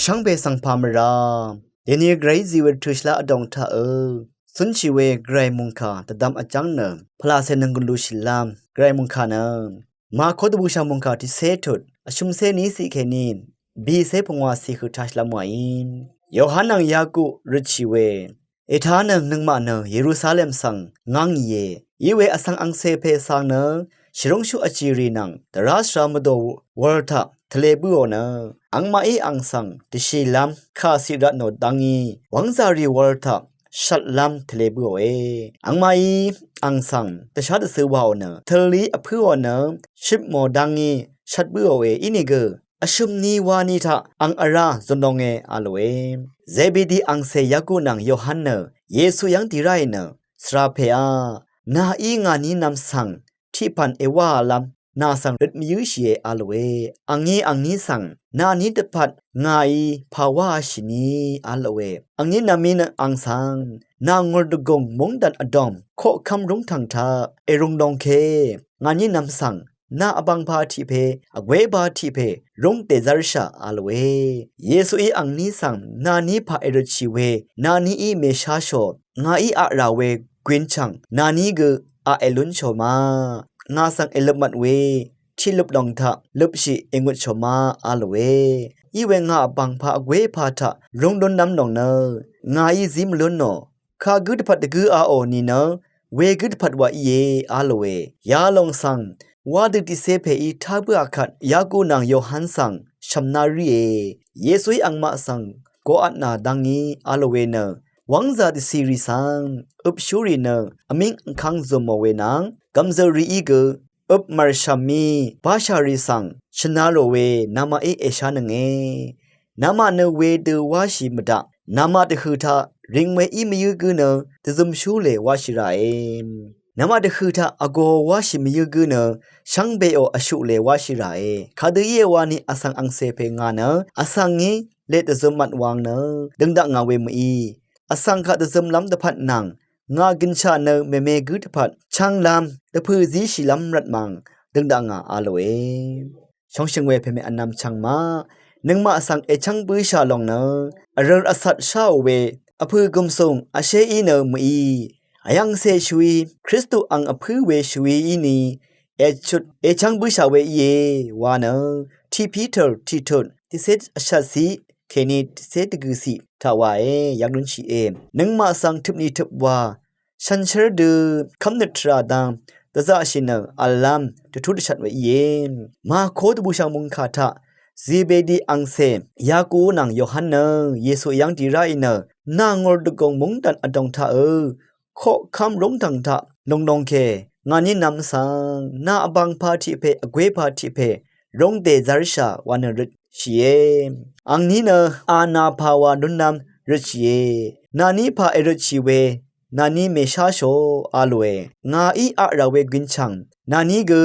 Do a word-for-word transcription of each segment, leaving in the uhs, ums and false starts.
Shvngbe svng pà mvrá dèní gvray zí we rvtø̀ shvlá vdòng taq ø cúnshì we gvray mòngkà dvdvm vjv́ng nø pvlacè nøng gvlu shìlv́m gvray mòngkà nø Màkó dvbùshà mòngkà tiqcé tut vshø̀mcé ní ciq kèní bìcé pungwà ciq høq taq shvlv́m wàí. Yohan nvng Yaku røtshì we ètánøng nøngmaq nø Yerusalem svng ngv́ngìe. Íwe vsvng angcè pè svng nø shvrúngshú vjìrì nvng dvrá shvra mvdò wūr taq tvlē bǿò nø angmaqí ang svng dvshìlv́m kàciq rvtnò dv́ngí wv́ngzà rì wūr taq shvtlv́m tvlē bǿòe. Angmaqí ang svng dvshá dvcø̄ wàò nø tølí vpǿò nø shøpmò dv́ngí shvt bǿòe. Inìgø vshø̀m ni wa ni taq ang vrá zun longe a lòe. Zebedi angcè Yaku nvng Yohan nø Yesu yv́ng dì ráì nø, Svra pèá, nàí ngàní nvm svng tiqpv̀n èwáalv́m nà svng røt mvyǿshìe a lòe. Angí angní svng nàní dvpvt ngàí pà wáashì ni a lòe. Angní nvmí nø ang svng nà ngùr dvgùng móngdàn vdòng koqkv́m rúngtv̀ng taq èrung longke ngàní nvm svng nà vbvngpa tiq pè vgwépa tiq pè rúng dèzv́rshà a lòe. Yesuí angní svng nàní pà èrøtshì we nàníí mèsháshò ngàí aq rà we gwinchv̀ng nàní gø aq èlúnshò ma ngà svng èløpmvt we tiqløp lòng taq løpshì èngutshò ma a lòe. Íwe ngà vbvngpa vgwépa taq rúng lúnlv́m lòng nø ngàí zí mvlúnò kagǿ dvpvt dvgǿ aò nìnø wegǿ dvpvt wa íe a lòe. Yalòng svng wá dø tiqcé pèí tá bǿà kvt Yaku nvng Yohan svng shv̀mná ríe. Yesuí angmaq svng goqvtnà dv́ngí a lòe nø wv́ngzà dvcìrì svng øpshúrì nø vmíng vkv́ng zùmò we nvng gv̀mzø̀rìí gø øp mv̀rshv̀m mí bashà rì svng shvna rò we namaqí èshánønge. Namaq nø wedø wáshì mvdaq namaq dvhø̀ taq ring we í mvyǿ gǿ nø dvzømshú lè wáshì ràe. Namaq dvhø̀ taq vgō wáshì mvyǿ gǿ nø shvngbeò vshuq lè wáshì ràe. Kadø íe wani vsvng angcè pè ngà nø vsvng ngí let dvzømvt wang nø døngdaq ngà we mø̀í vsvng kaq dvzømlv́m dvpvt nvng ngà gønshaq nø mème gǿ dvpvt chv́nglv́m dvpø̀ zíshìlv́m rvtmv̀ng døngdaq ngà a lòe. Shóngshøng we pèmè vnvm chvngmaq nøngmaq svng èchv́ng bǿshà lòng nø vrø̀r vcat sháò we vpø̀ gùmsùng vshéí nø mø̀í vyv̀ngcè shvwi Kristu ang vpǿ we shvwi íni èchut èchv́ng bǿshà we íe wa nø tiq Piter tiqtut tiqcé vshatciq kèní tiqcé dvgø̀ciq taq wàe yvk lúnshìe. Nøngmaq svng tøpni tøp wa shànshér dø kv́mnøt tvrà dang dvzaqshì nø v̀llv́m dvtú dvshvt we íe. Màkó dvbùshv̀ng mòngkà taq Zebedi angcè Yaku nvng Yohan nø Yesu yv́ng dì ráì nø nà ngùr dvgùng móngdàn vdòng taq ø koqkv́m rúngtv̀ng taq lūng longke ngàní nvm svng nà vbvngpa tiq pè vgwépa tiq pè rúng dèzv́rshà wa nø røtshìe. Angní nø anà pà wa lúnlv́m røtshìe. Nàní pà èrøtshì we nàní mèsháshò a lòe. Ngàí aq rà we gønchv̀ng nàní gø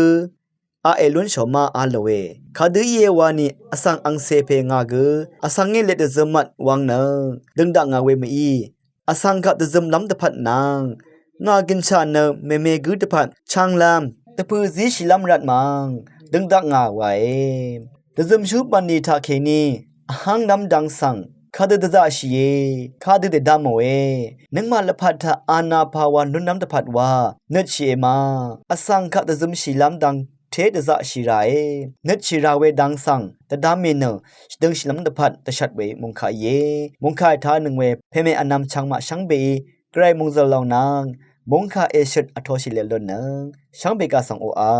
aq èlúnshò ma a lòe. Kadø íe wani vsvng angcè pè ngà gø vsvng ngí let dvzømvt wang nø døngdaq ngà we mø̀í vsvng kaq dvzømlv́m dvpvt nvng ngà gønshaq nø mème gǿ dvpvt chv́nglv́m dvpø̀ zíshìlv́m rvtmv̀ng døngdaq ngà wàe. Dvzømshú bv̀nlì taqkèní vhv́nglv́m dang svng kadø dvzaqshìe kadø dèdamòe. Nøngmaq lvpat taq anà pà wa lúnlv́m dvpvt wa nøtshìe ma vsvng kaq dvzømshìlv́m dang té dvzaqshì ràe. Nøtshì rà we dang svng dvdvm mì nø shvdøngshìlv́m dvpvt dvshvt we mòngkà íe. Mòngkà ètánøng we pèmè vnvm chvngmaq shvngbeí gvray mòngzø̀l lòng nvng mòngkà èshøt vtoshì lèlun nø shvngbe kaq svng oqà